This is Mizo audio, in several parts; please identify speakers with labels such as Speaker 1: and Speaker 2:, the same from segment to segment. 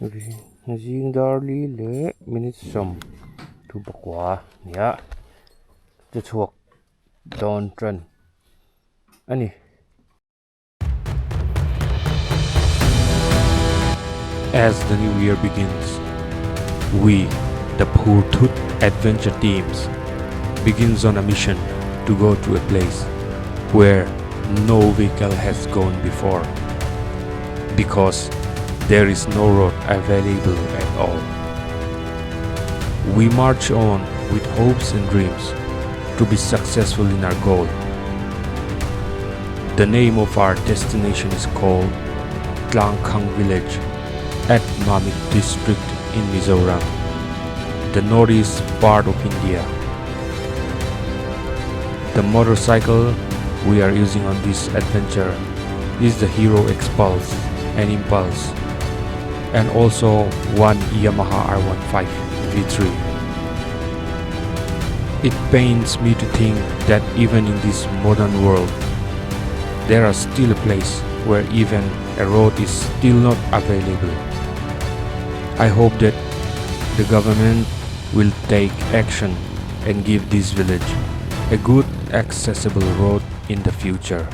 Speaker 1: Zing dar li leh minute sawm thu pakua a ni a che chhuak dawn tan a ni.
Speaker 2: As the new year begins, we, the Phurthut Adventure Teams, begins on a mission to go to a place where no vehicle has gone before because there is no road available at all. We march on with hopes and dreams to be successful in our goal. The name of our destination is called Tlangkhang Village at Mamit District in Mizoram, the northeast part of India. The motorcycle we are using on this adventure is the Hero Xpulse and Impulse and also one Yamaha R15 V3. It pains me to think that even in this modern world, there are still a place where even a road is still not available. I hope that the government will take action and give this village a good accessible road in the future.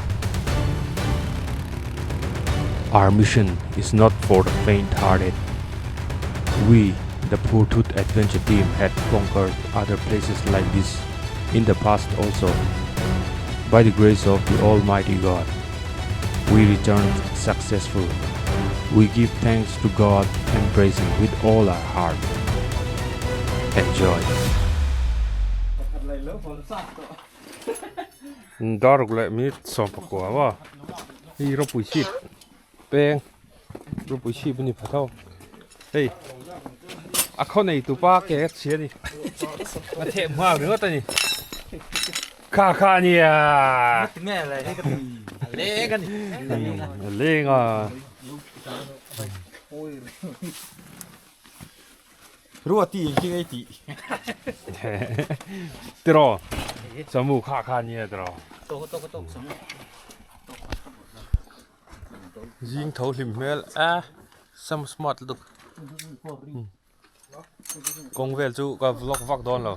Speaker 2: Our mission is not for the faint-hearted. We, the Phurthut Adventure Team, had conquered other places like this in the past also. By the grace of the Almighty God, we returned successful. We give thanks to God and praise Him with all our heart. Enjoy.
Speaker 1: Dar ruk leh minute sawm pakua maw hei ropui chhip peng ropui chhip a ni pha tho hei a khaw nei tupa ke a chhia a ni a theh hmuak ringawt a ni kha kha a nia a leng a.
Speaker 3: Ruati in khi ngei tih.
Speaker 1: Tiraw samu kha kha nia tiraw. Zing tho hlim hmel a sam smart lutuk. Kawng vel chu ka vlog vak dawn lo.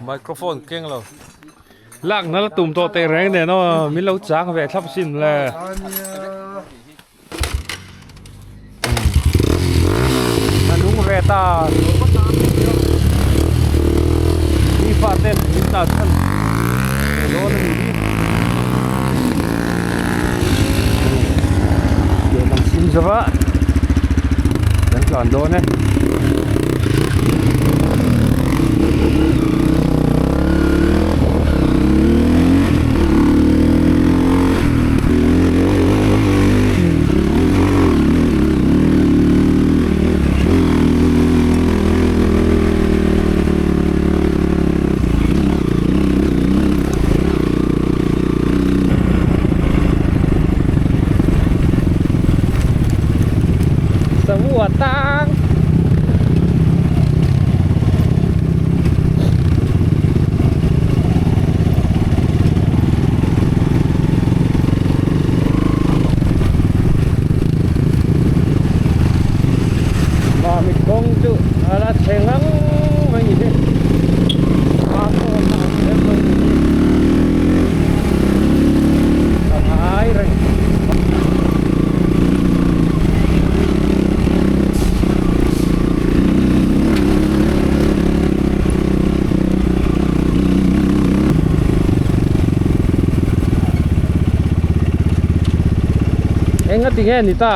Speaker 1: Microphone keng lo. Lak na la tum tawh teh reng nen aw min lo chang ve thlap sin le. A nung ve ta. Mi fa ten min ta chhan dawn a ni hi. Ke kan sim zova kan tlan dawn e. Semua tang. Mamit kawng chu a la chhe ngang mai ni hi a pawh a chhe mai ni hi a ngai reng. Eng a ti nge ni ta?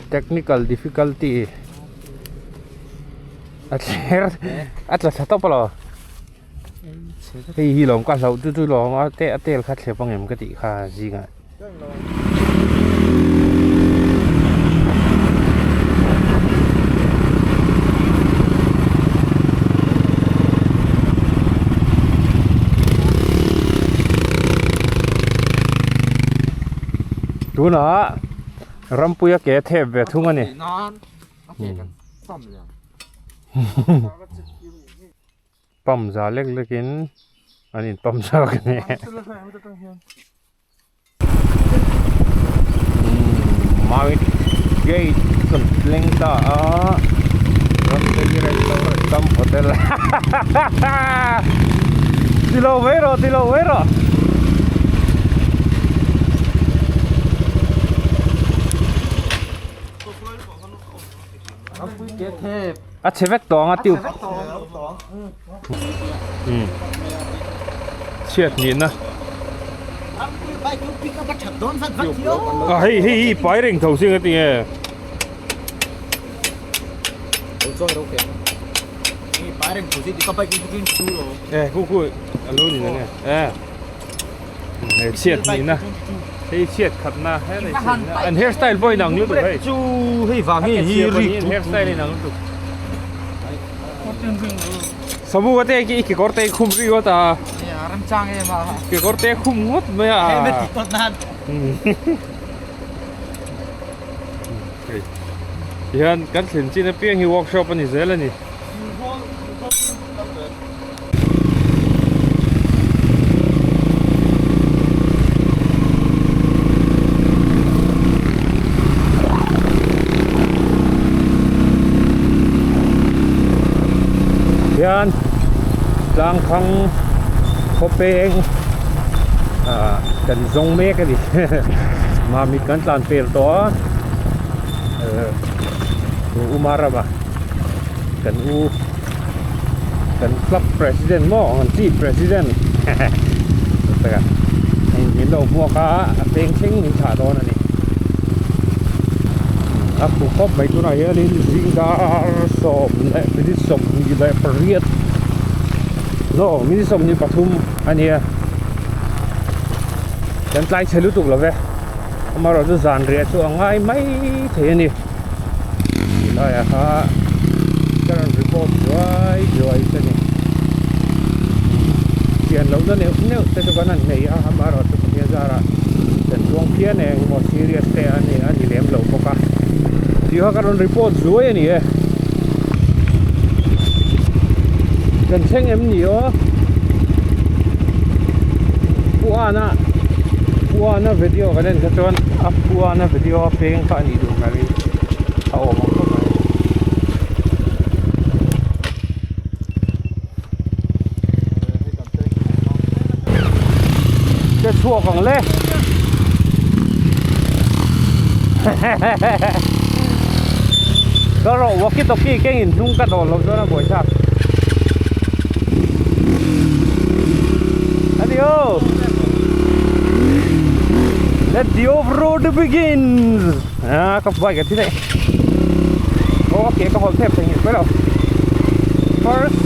Speaker 1: Technical difficulty a thler a tla thla tawp alawm hei hi lawm ka hlauh chu chu lawm a te a tel kha thlep ang em ka tih kha zingah. Tunah. Rampuia ke thep ve thung a ni. Pump za lek lek in an in pump zawk a ni. Mount Gate kan thleng ta a Ramtei Restaurant Cum Hotel ti lo mai rawh ti lo mai rawh. A chhe vek tawng a tube chhiat nihna a hei hei hi pai reng tho sin a ti nge e khu khu a lo ni nge e hei chhiat nihna hei chhiat khatna he nei chhiat nihna an hairstyle pawh inang lutuk hei
Speaker 3: chu hei vang hi hi ri
Speaker 1: hairstyle inang lutuk Samu ka te ki kekawr te khum ri ngawt a
Speaker 3: remchang em a
Speaker 1: kekawr te khum ngawt mai a
Speaker 3: helmet ti tawt nan
Speaker 1: tihian kan thlen chin apiang hi workshop a ni zel a ni. Hian tlangkhang khawpeng ah kan zawng mek a ni mamit kan tlan pel tawh a eh Uma rama kan u kan club president maw kan chief president hei min lo hmuak a a peng thleng min thlah dawn a ni a hmu khawp mai tunah hianin zingdar sawm leh minute sawmhnih leh pariat no minute sawmhnih pathum a nia kan tlai chhe lutuk lo ve amaherawhchu zan riah chu a ngai mai thei a ni. Tilaiah kha ka rawn report zuai zuai che ni. Chian lohna neuh neuh te chu kan han nei a, amaherawhchu Pathian zarah kan chuang phian e, engemaw serious te a ni a ni lem lo bawk a. Tih kha ka rawn report zuai a ni e. Kan thleng em ni aw? Pu Ana Pu Ana video kan en kha chuan a Pu Ana video a peng kha a nih duh hmel in a awm ang khawp mai. Che chhuak ang le. Ka rawh walkie talkie keng in hnung ka dawl loh chuan a buai thlak. Ani aw. Let the off road begin. Ah ka bike a thi daih. Aw a ke ka hawl thep thei nghilh mai lo. First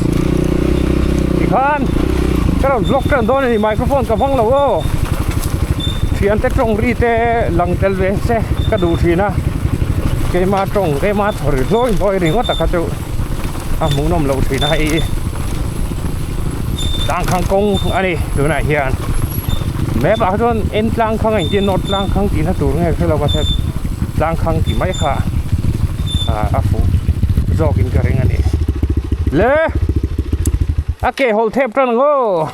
Speaker 1: tikhan ka rawn vlog tan dawn a ni microphone ka hmang lo aw. Thiante tawng ri te lang tel ve se ka duh thin a keima tawng keima thaw ri hlawi hlawi ringawt a kha chu a hmuhnawm loh thin a hei tlangkhang kawng a ni tunah hian map ah kha chuan en tlangkhang a intia north tlangkhang tihna tur nge ka hrelo mahse tlangkhang tih mai kha ah a fuh zawkin ka ring a ni le a ke hawlh thep tan ang aw.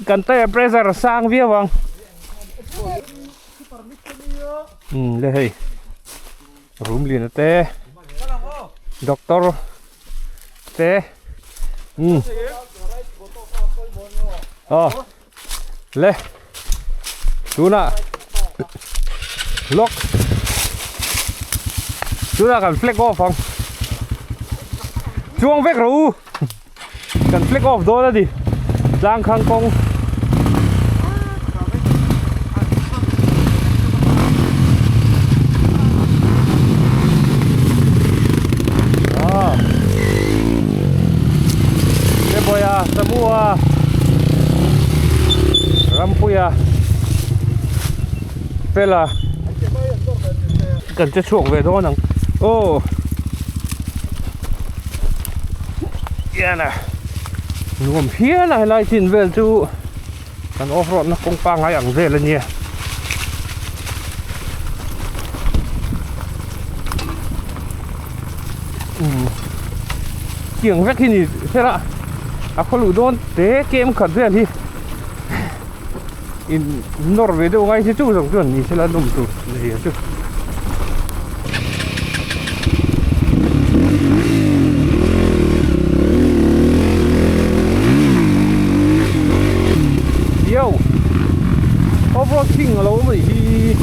Speaker 1: Kan tire pressure a sang viau ang. Um le hei room lian te doctor te um oh le tunah lock tunah kan flag off ang chuang vek rawh u. Kan flag off dawn a ni tlang khang kawng ah Teboya Samua Rampuia Fela kan che chhuak ve dawn ang aw. Hian a nuam phian a helai chin vel chu kan off road na kawng pangai ang vel a nia. Umm tiang vek hi ni sela a khaw luh dawn te kem khat vel hi in nawr ve deuh ngai se chu zawng chuan ni sela nawm tur zia chu. Yo off road king alo awm a nih hi.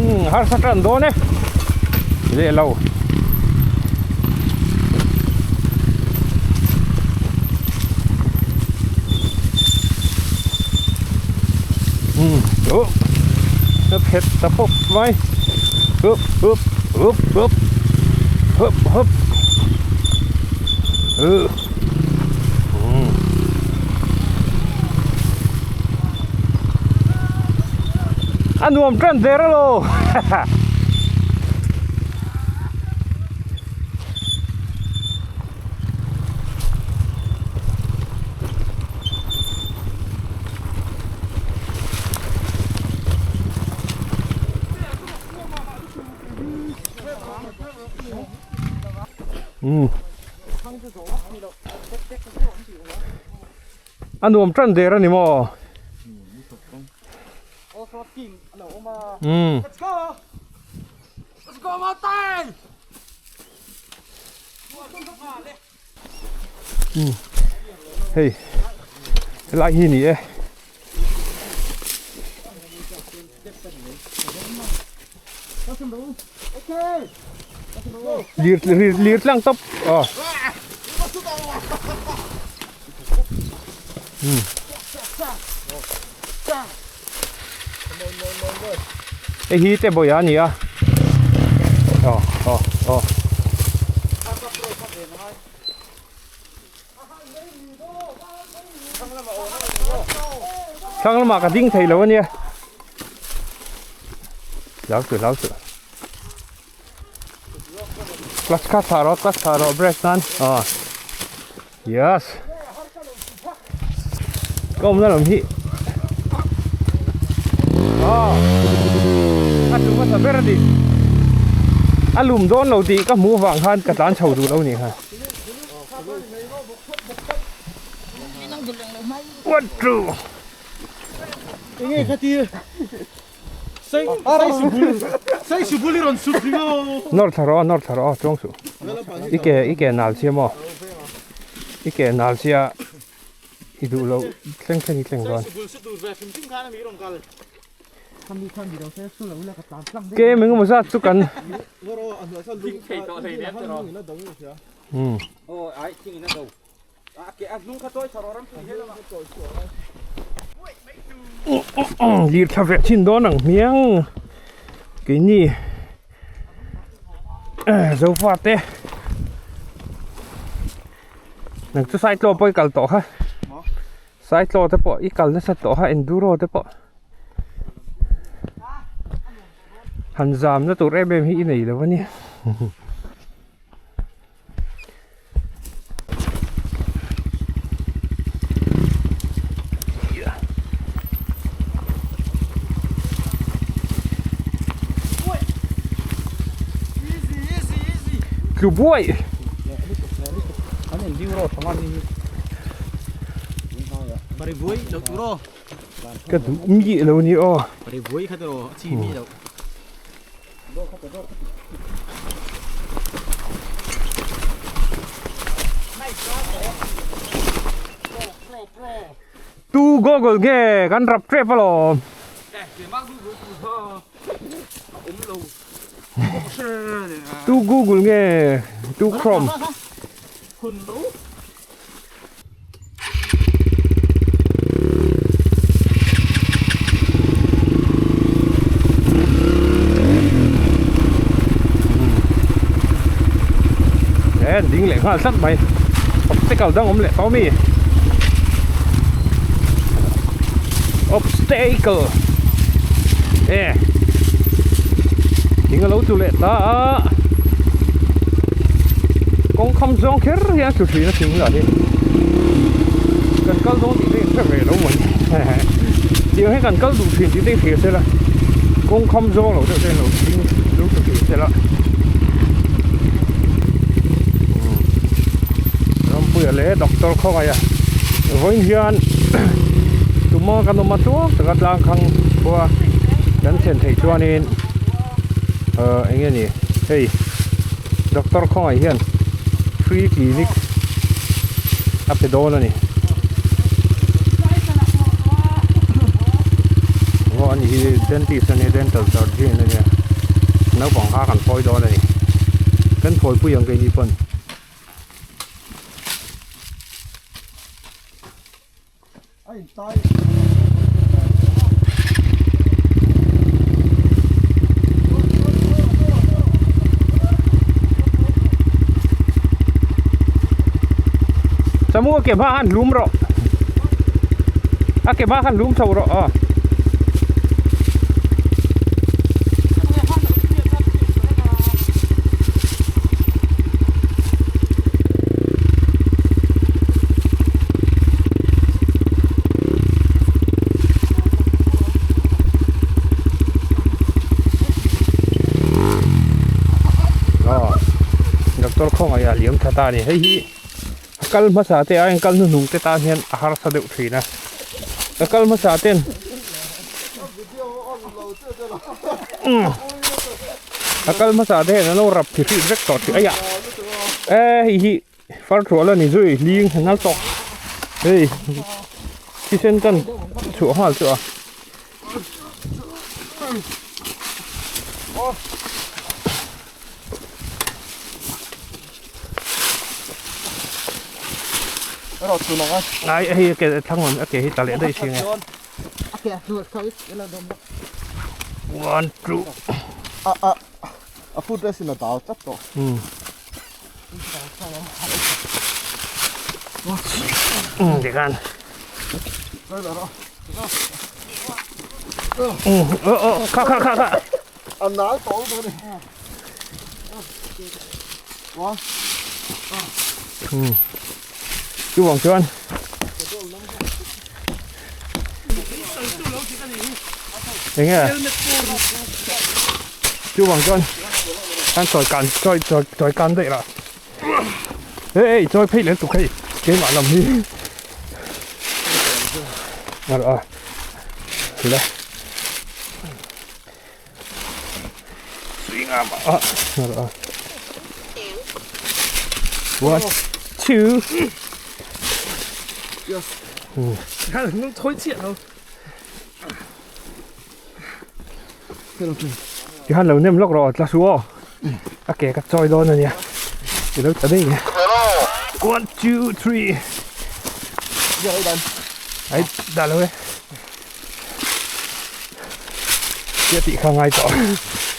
Speaker 1: Umm harsa tan dawn e leh lo. Umm oh nó phet ta pawp mai up up up up hup hup ừ a nuam tan der alo A nuam tan der a ni maw? Umm. Hei helai hi a ni e. Lir lir lir tlang tawp aw. Hei hi te bawih a ni a aw aw aw. Thlang lamah ka ding thei lo ania hlau chu hlau chu clutch kha thlah rawh clutch thlah rawh brake nan aw yes ka awmna lam hi aw a tum hmasa ber a ni a lum dawn lo tih ka hmuh vang khan ka tlan chho duh lo ni kha. One two.
Speaker 3: Enge kha ti sai sai subul sai subul i rawn sut ring aw.
Speaker 1: Nawr thla rawh nawr thla rawh chuang suh. I ke i ke nal sia maw? I ke nal sia i duh loh thleng thleng i thleng dawn.
Speaker 3: Sai subul sut tur ve hrim hrim khan ami rawn kal.
Speaker 1: Ke engemaw zat chu kan Lir thla vek thin dawn ang hmiang keini zofa te nang chu saitlaw pawh i kal tawh kha. Saitlaw te pawh i kal nasa tawh a enduro te pawh han zam na tur em em hi i nei lo a nia. Tlu buai. Ka duh mi lo ni aw. Tu Google nge kan rap tep alawm. Tu Google nge tu Chrome. E ding leh nghal tlat mai obstacle dang awm leh tawh ami obstacle e thing alo tlu leh ta a kawng kham zawng kher hian a tlu thin a thing lah hi. Kan kal dawn tih te in hre ve lo mai. Tiang hi kan kal duh thin tih te i hria se la, kawng kham zawng lo deuh te in lo ding lo ta thei se la. Rampuia leh Doctor Khawngaia vawiin hian tuma kan awm a tluang taka tlang khang khua kan thlen theih chuanin ahh eng nge ni hei Doctor Khawngaih hian free clinic a pe dawn a ni. Aw ani hi dentist a nia dental surgeon a nia naupang kha kan phawi dawn a ni kan phawipui ang keini pawn. Samu a ke hma khan hlum rawh a ke hma khan hlum chho rawh aw. Doctor khawngaih ah liam tha ta a ni hei hi a kal hmasa te aiin kal hnuhnung te tan hian a harsa deuh thin a a kal hmasa ten a kal hmasa te hian an lo rap thi hrih vek tawh thin aiah e hei hi Far thuah la ni zui hling nal tawk hei thisen kan chhuah nghal chu a. Ai hei a ke thlang a ke hi ta leh daih si nge. One two.
Speaker 3: A a a foot rest in a dal tlat tawh.
Speaker 1: Tikhan kha kha kha kha
Speaker 3: a nal tawh lutuk a ni
Speaker 1: chuvang chuan enge chuvang chuan kan chawi kan chawi chawi chawi kan daih lah ê ê chawi phei leh tuk hei keimah lam hi a rawh a le swing up a rawh a one two
Speaker 3: yes
Speaker 1: Tikhan lo nem lawk rawh tla su aw a ke ka chawi dawn ania i lo tla daih nge one two three ai dah lo e tia tih kha ngai tawh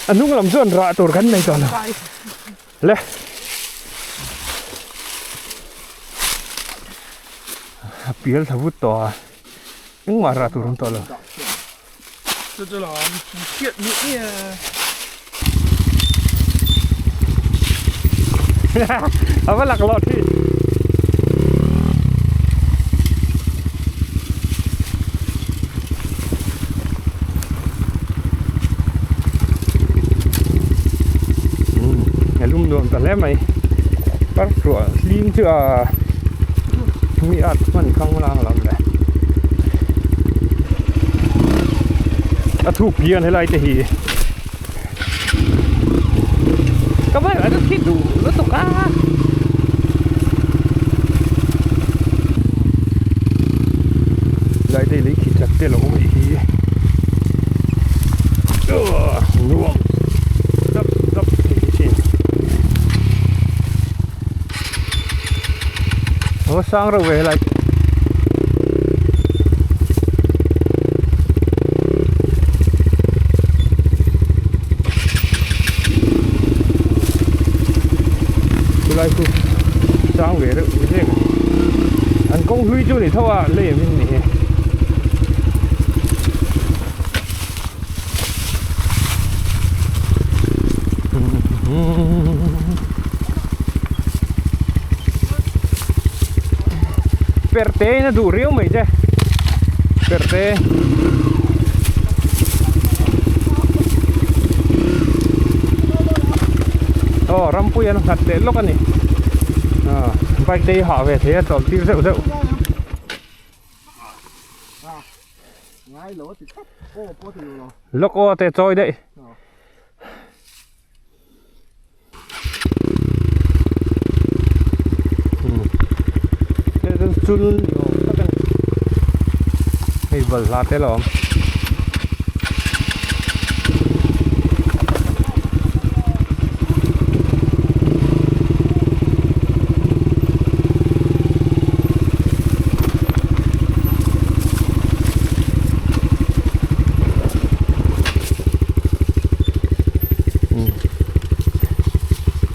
Speaker 1: a hnung lam chuan rah tur kan nei tawh lo le a pial thla vut tawh a. Engmah rah tur awm tawh lo. A va lak lawh thin. A lum nuam ta hle mai. Parthluah hlim chu a mi at hman khang lang lam le. A thuk hian helai te hi ka vai a khi duh lutuk a. Lai te lei khi chat te lo awm anih hi. Nuam dap dap thei hi thin. Aw sang reuh ve helai chulai chu sang ve reuh ni hlek an kawng hlui chu ni tho a lei ang in ni hi. Perte in a duh riau mai che Perte. Aw rampui an nghat leh lawk a ni ah bike te hi hah ve thei a chawlh tir zeuh zeuh. Lawk aw te chawi daih. Chul ni awm tak a ni hei balhla te la awm.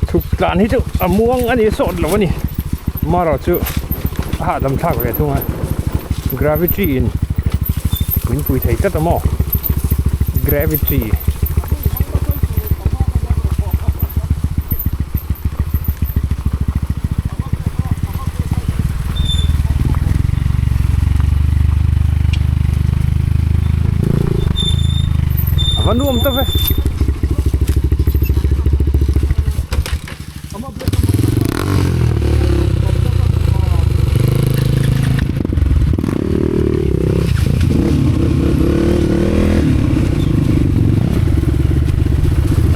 Speaker 1: Chhuk tlan hi chu a muang a ni sawt lo a ni marawh chu a hahdam thlak ve thung a gravity in min pui thei tlat a maw gravity. A va nuam ta ve.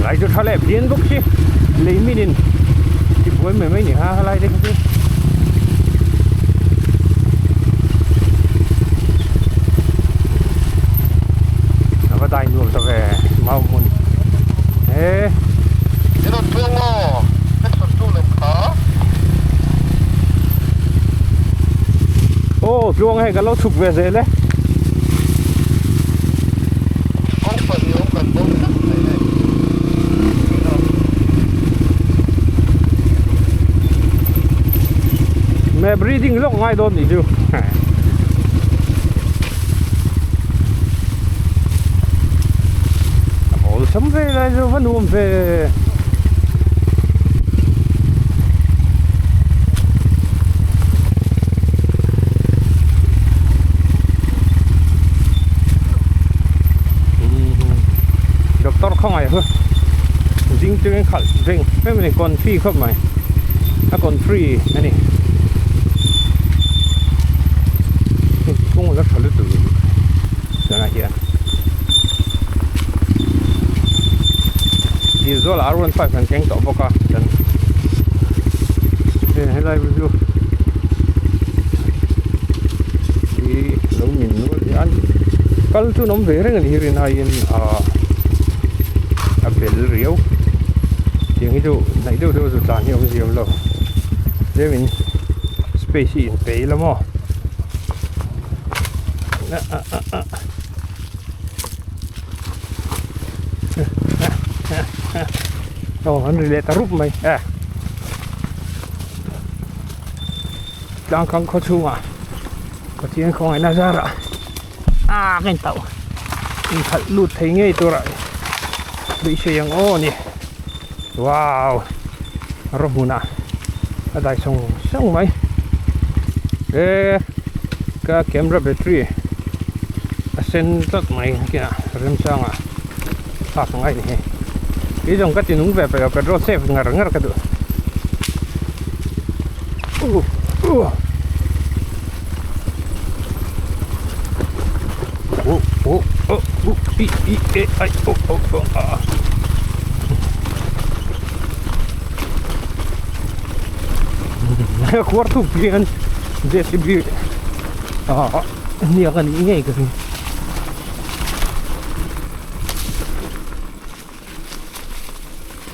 Speaker 1: Lai chu tha leh phian bawk si lei min in tibuai mai mai ni ha helai te kha chu. A va dai nuam ta ve mau hmun he.
Speaker 4: In rawn tluang maw? Section 2 lem kha.
Speaker 1: Aw tluang hei ka lo chhuk ve zel e.
Speaker 4: Kawng pahnih awm kan bo tlat mai hei.
Speaker 1: Map reading lawk ngai dawn nih chu. A bawl sam ve lai chu va nuam ve. Doctor khawngaih chu zing chungin khalh veng veng a ni confi khawp mai a confree a ni kawng la tha lutuk tunah hian dil zawlah R15 an keng tawh bawk a chuan helai chu. Ih lo min nual hian kal chu an awm ve reng a ni hi rin aiin ah a bel riau tiang hi chu hnaih deuh deuh chu tlan hi a awm ziam lo tlem in space hi in pe ila maw ah ah ah ah aw an ri leh ta rup mai eh. Tlangkang khaw chhungah Pathian khawngaihna zarah ah ka intauh inkhalh lut thei ngei turah beisei ang aw ni wow raw hmunah a dai sawng sawng mai e ka camera battery a sen tlat mai khian remchangah thlak ngai ni hei kei zawng ka ti nung ve peih lo petrol save ngar ngar ka duh. Khuar thuk hian JCB ah hniak a nih ngei ka ring.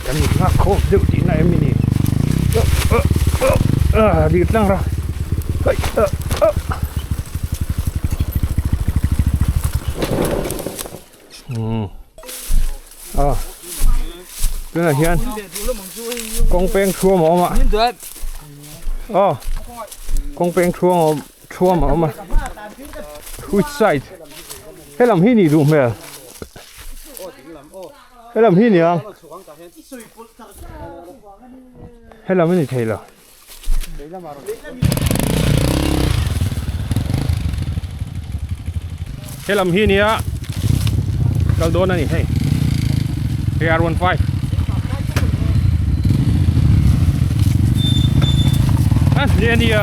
Speaker 1: Kan nghak khawp deuh tihna em ni? Lir tlang ra. A tunah hian kawng peng thuam a awm a. Aw kawng peng thuam a awm a. Which side? Helam hi nih duh hmel. Helam hi nia helam a ni thei lo. Helam hi nia kal dawn a ni hei hei R 15 a nia nia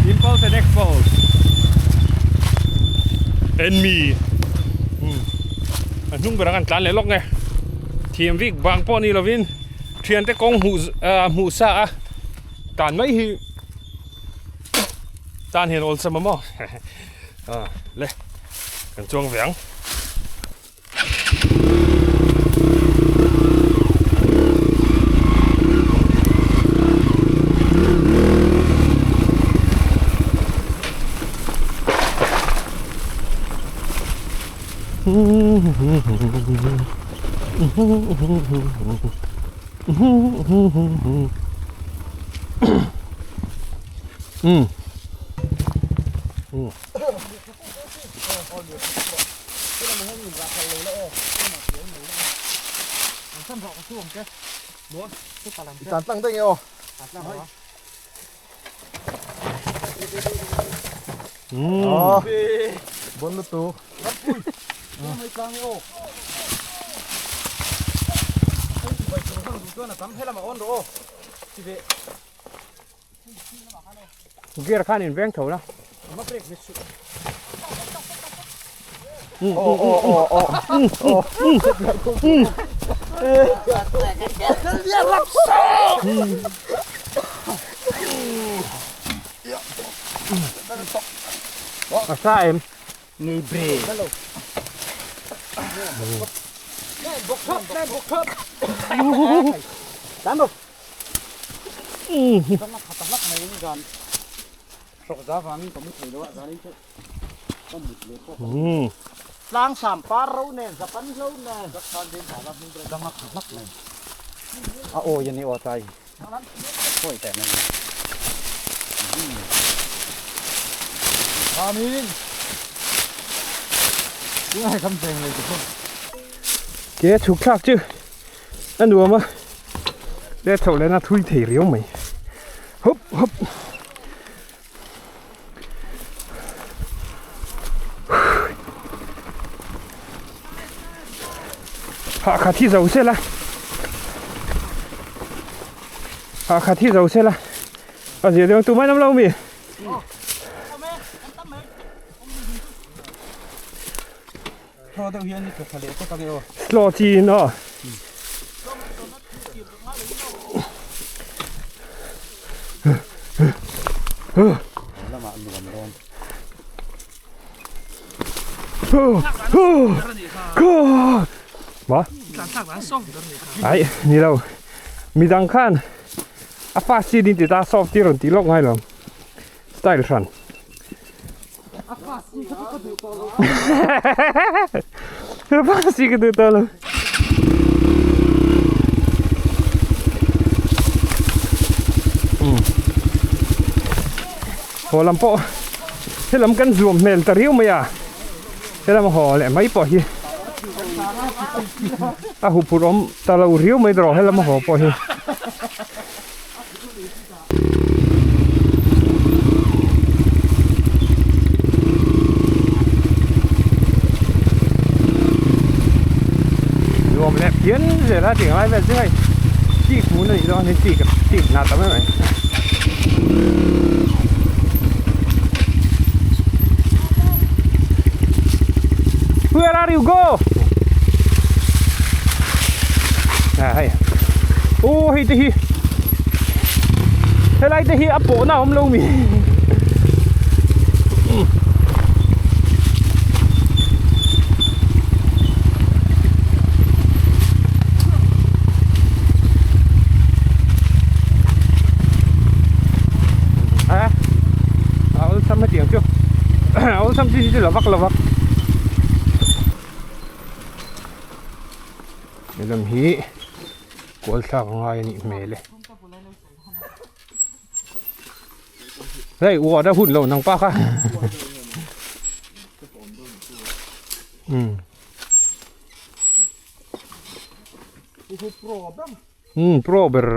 Speaker 1: impulse and expulse and me a hnung berah kan tlan leh lawk nge thiam vik bang pawh ni lovin thiante kawng hmuh hmuh sa a tan mai hi. Tan hian awlsam a maw le kan chuang ve ang.
Speaker 3: Bon lutuk.
Speaker 1: Gear khan in veng tho la. A sa em.
Speaker 3: Ni bre. Tlang sam par ro nen zapan lo nen a aw yan ni aw tai pawi teh mai Amin
Speaker 1: Ke chhuk thlak chu a nuam a le chhoh leh na thui thei riau mai hop hop. Hah khat hi zo sela hah khat hi zo sela a zir deuh tumah in awm lo mi. Slow chi in aw. Ma? Ai, ni lo. Midang khan a fast chi din ti ta soft ti rawn ti lawk ngai lo. Style hran. A fast chi ka duh tawh lo. Haw lam pawh helam kan zuam hmel ta riau mai a helam haw leh mai pawh hi a huphurh awm ta lo riau mai erawh helam haw pawh hi. Nuam leh phian zel a tih ang lai vel chu hei chik hmun a nih dawn hi chik chik hna tam em mai. Where are you go? À hei. Ô hei te hi. Helai te hi a pawhna a awm lo mi. A a awlsam hetiang chu a awlsam chi hi chu la vak lo va. Helam hi kual thlak a ngai a nih hmel e. Hei uar a hun lo nang pa kha. Um. Um pro ber.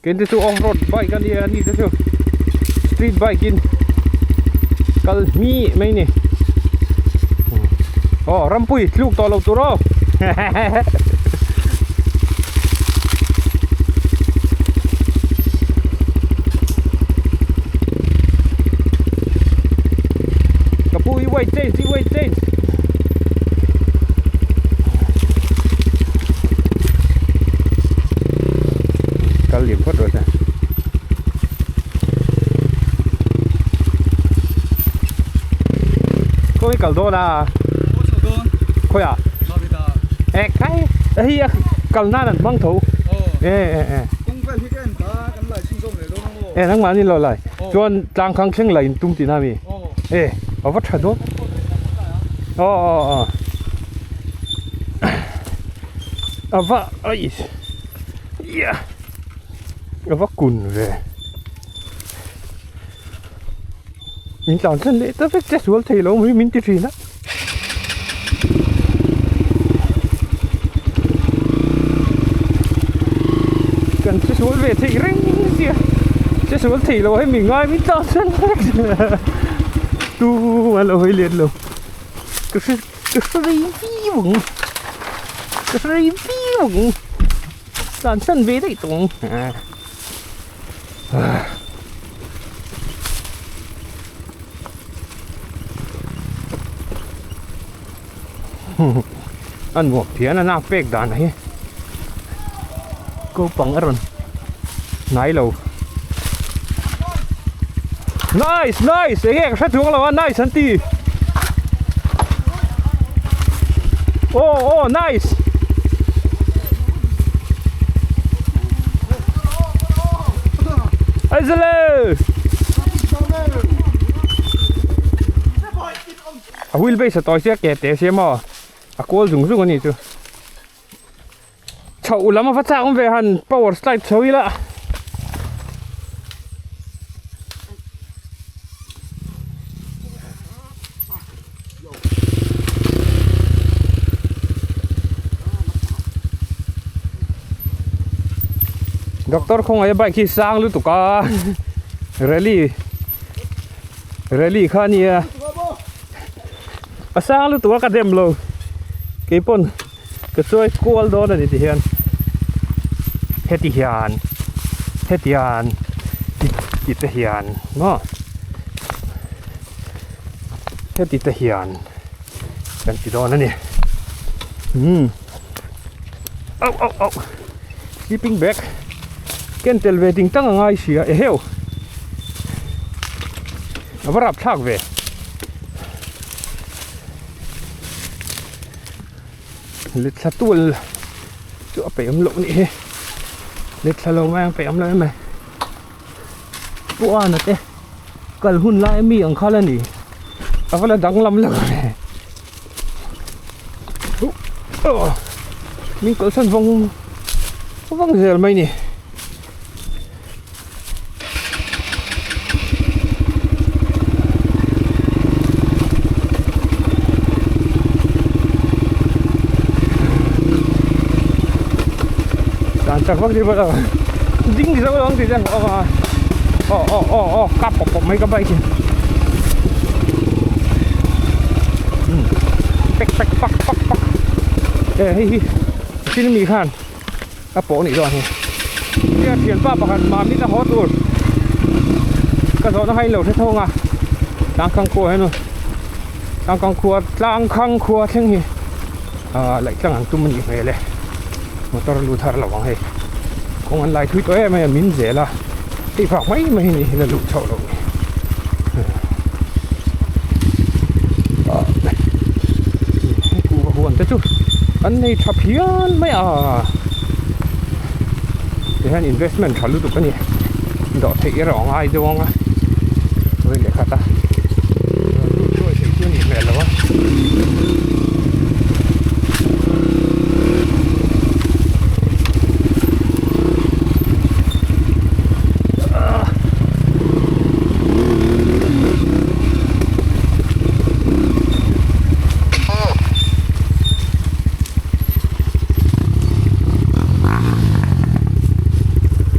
Speaker 1: Ken te chu off road bike a nia ani te chu street bike in. Kal hmi mai ni. Aw rampui tluk tawh lo tur aw. Ka pu i weight change i weight change. Kal liam phawt rawh se. Khawi kal dawn a? Khawi ah? E khai hei a kal nan an hmang tho. E e e. E nangmah ni lo lai. Chuan tlang khang thleng la in tum tihna mi? E a va tha dawn. Aw aw aw. A va ai. Yeah. Ka va kun ve. Min tlan thlen leh ta vek che sual thei lo mai min ti thin a. Kan che sual ve theih reng sia. Che sual thei lo hei mi ngai min tlan thlen vek. Tu a lo hawi let lo. Ka hre ka hre rei viau ang. Ka hre rei viau ang. Tlan san ve daih tawh ang a nuam phian a nak pek dan hi kopang a rawn hnai lo nice nice eng nge ka hre chuang lo a nice an ti aw aw nice Aizale a wheel base a tawi sia ke te sia maw a kual zung zung a ni chu. Chhoh lam a va chak awm ve han power slide chho ila. Doctor khawngaih a bike hi sang lutuk a rally rally kha a nia a sang lutuk a ka dem lo keipawn. Ka chuai kual dawn a ni ti hian heti hian heti hian ti te hian maw heti te hian kan ti dawn a ni umm auh auh auh sleeping bag ken tel ve ding tang a ngai sia eheu a va rapthlak ve. Lethla tual chu a peih awm loh nih hi lethla lo mai ang peih awm lo em mai puana te kal hun lai ami ang kha la ni a va la danglam lo ve huh min kalsan vawng vawng zel mai ni. Dan chak vak deuh a ding zo lo ang tih chuan a awm a aw aw aw aw kap pawp pawp mai ka bike hi pek pek pak pak pak e hei hi thil mi khan. A pawh nih dawn hi. Nia thianpa pakhat mahni la haw tur ka zawhna kha in lo hre thawng a tlangkhang khua hian tlangkhang khua tlangkhang khua thleng hi ah laih tlang ang tum a nih hmel e motor lut har lo ang hei kawng an lai thui tawh em em a min zel a hei vak mai mai hi la luh chhoh loh ni ah kuhva huan te chu an nei tha phian mai a tihian investment tha lutuk a ni dawh theih erawh a ngai deuh ang a vawi leh khat a lut hruai theih chu a nih hmel lo a.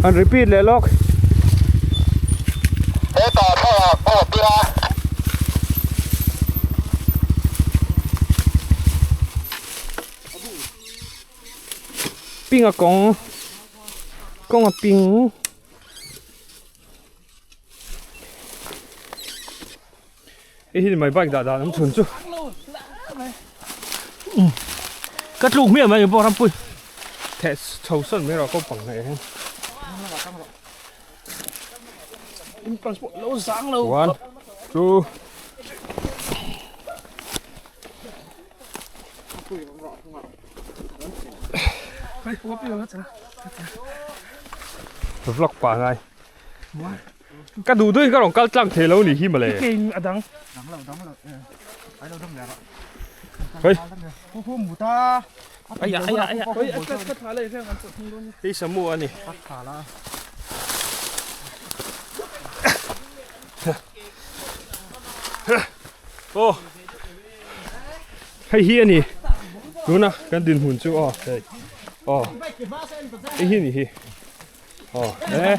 Speaker 1: An repeat leh lawk.
Speaker 4: He ta thlalak pawh tia.
Speaker 1: Ping a kawng kawng a ping. Hei hi mai bike dah dan awm chhun chu. Ka tluk hmiah mai pawh rampui. Theh chho sawn mai rawh ko pang hnaih hian. One, two. Vlog pa ngai. Ka duh duhin ka rawn kal tlang thei lo nih hi mawle. Hei. Hei samu a ni. Aw. Hei hi a ni. Tuna kan dinhmun chu aw hei. Aw. Hei hi a ni hi. Aw e.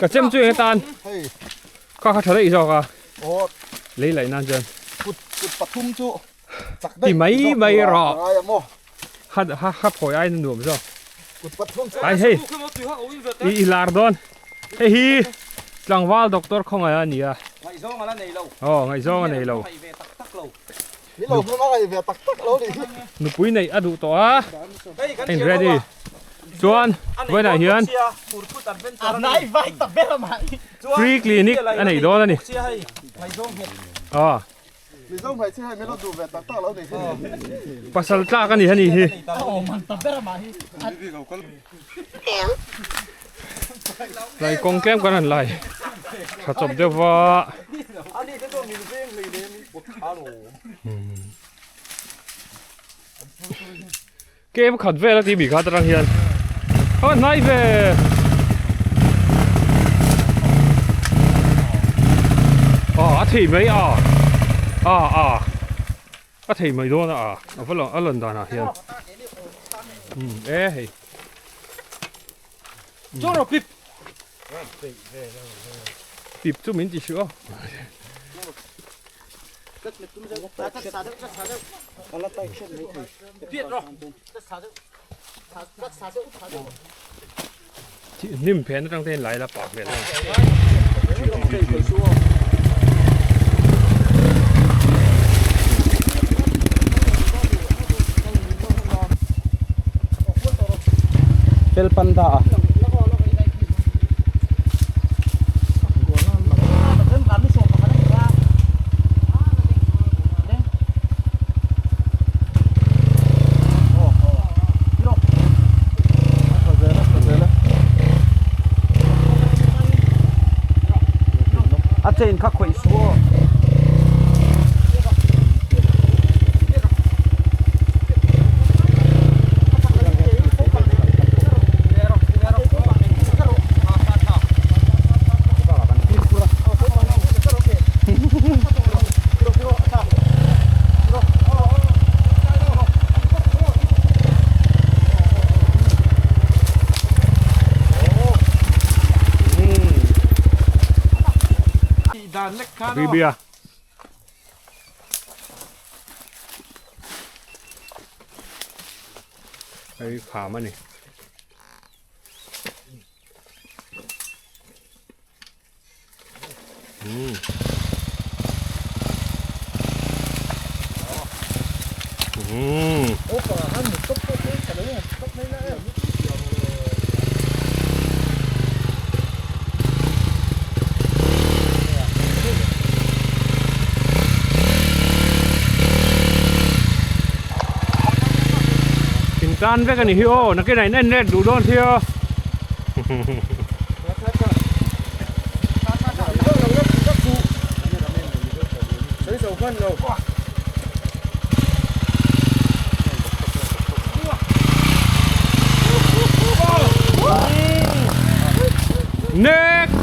Speaker 1: Ka chem chu eng tan. Kha kha tha daih zawk a.
Speaker 4: Aw.
Speaker 1: Lei laih nan chuan.
Speaker 4: Kut kut pathum chu chak
Speaker 1: daih. Ti mai mai rawh. Ha ha ha phawi aiin a nuam zawk.
Speaker 4: Kut pathum chu.
Speaker 1: Ai hei. I i lar dawn. Hei hi tlangval doctor khawngaih a ni a.
Speaker 5: Ngaihzawng a la nei lo.
Speaker 1: Aw ngaihzawng a nei lo.
Speaker 4: Ni lo hmun a ngaih ve tak tak lo nih hi.
Speaker 1: Nupui neih a duh tawh a. Hei ready. Chuan vawiinah hian free clinic a neih dawn a ni. Aw. Pasal tlak a ni a ni hi. Lai kawng tlem kan han lai tha chawp deuh va. Kem khat vel a ti bik kha atang hian a hnai ve. Aw a thei mai a a a a thei mai dawn a a va a lan danah hian umm e hei. Pip chu min ti hrilh a. Hnim phen atang te hian lai la pah hmel a.
Speaker 5: Fel panda a. A chain kha khawih suh aw.
Speaker 1: Bibia. Hei kham a ni. In tan vek a ni hi aw nakinah in en let duh dawn sia. Next!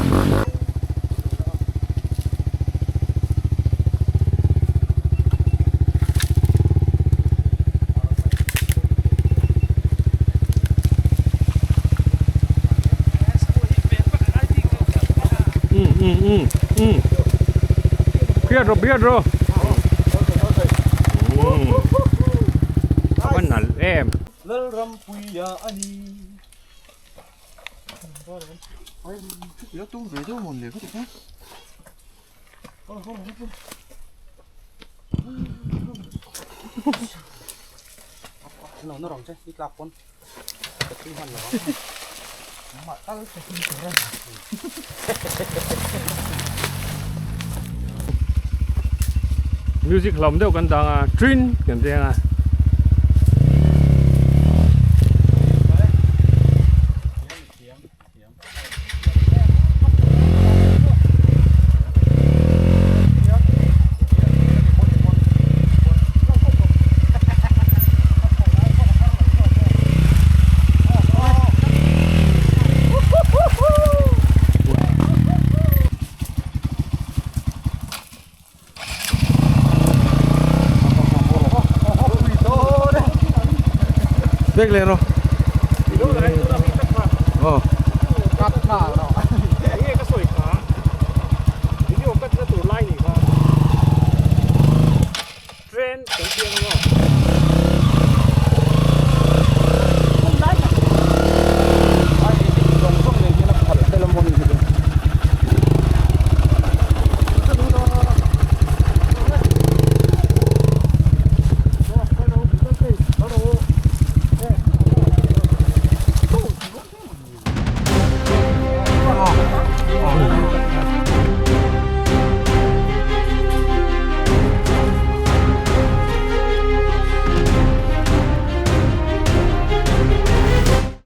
Speaker 1: Biar rawh biar rawh a va nalh em.
Speaker 3: Lalrampuia a ni.
Speaker 1: Music hlawm deuh kan dang a trin kan ti ang a.
Speaker 3: Bek leh rawh. Aw.
Speaker 1: Train kan piang ang aw.